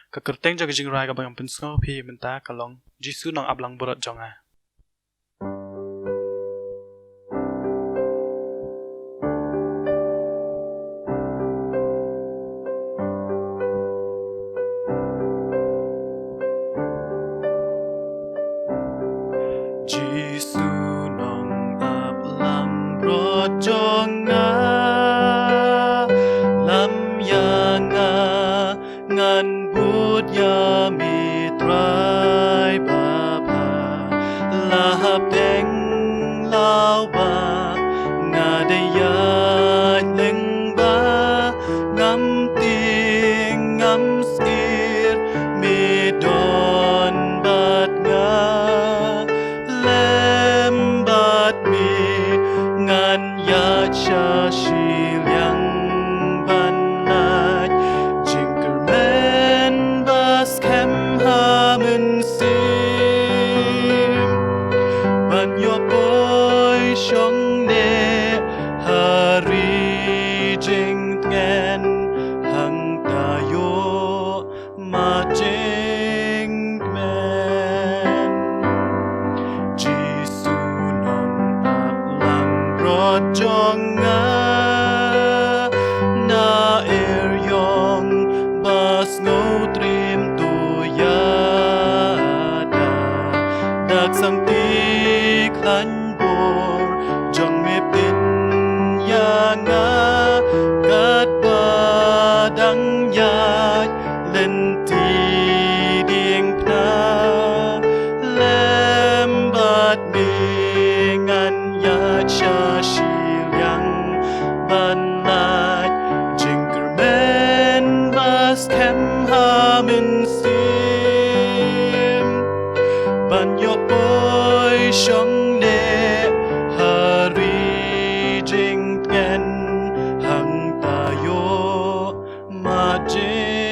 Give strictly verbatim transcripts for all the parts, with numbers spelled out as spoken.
Ka kyrteng jong ka jingrwai kaba ngan pynsngew phi mynta ka long Jisu Nongap Langbrot jong nga. Jisu Nongap Langbrot jong nga, lam ïa nga, ngan bud ïa me Trai Baba. La hapdeng la wah nga dei ïaid lyngba, ngam tieng ngam sir, me don bad nga. Lem bad me ngan ïaid sha shiliang ban lait jingkyrmen ba skhem ha mynsiem, ban ïoh poi shong ne ha ri jingtngen, hangta ïoh mad jingkmen. Jisu Nongap Langbrot jong nga, na er ïong ba sngewtriem to ïada, dak sangti khlaiñ bor jong me pynïa nga, katba dang ïaid lynti diengphna. Lem bad me ngan ïaid sha shiliang ban lait jingkyrmen ba skhem ha mynsiem, ban ïoh poi shong ne ha ri jingtngen, hangta ïoh mad jingkmen.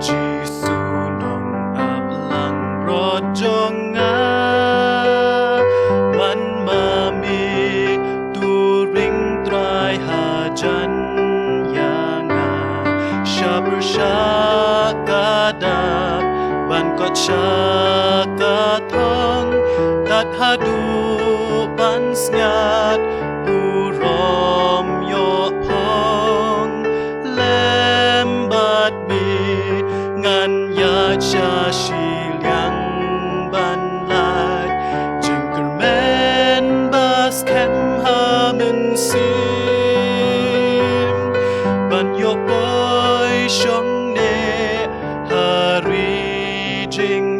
Jisu Nongap Langbrot jong nga, wan ma me, to ring Trai hajan ïa nga, sha pyrshah ka dak ban kot sha ka thong, tad haduh ban sñiat burom ïoh phong. Lem bad me ngan ïaid sha shiliang ban lait jingkyrmen ba skhem ha mynsiem, ban ïoh poi shong ne ha ri jing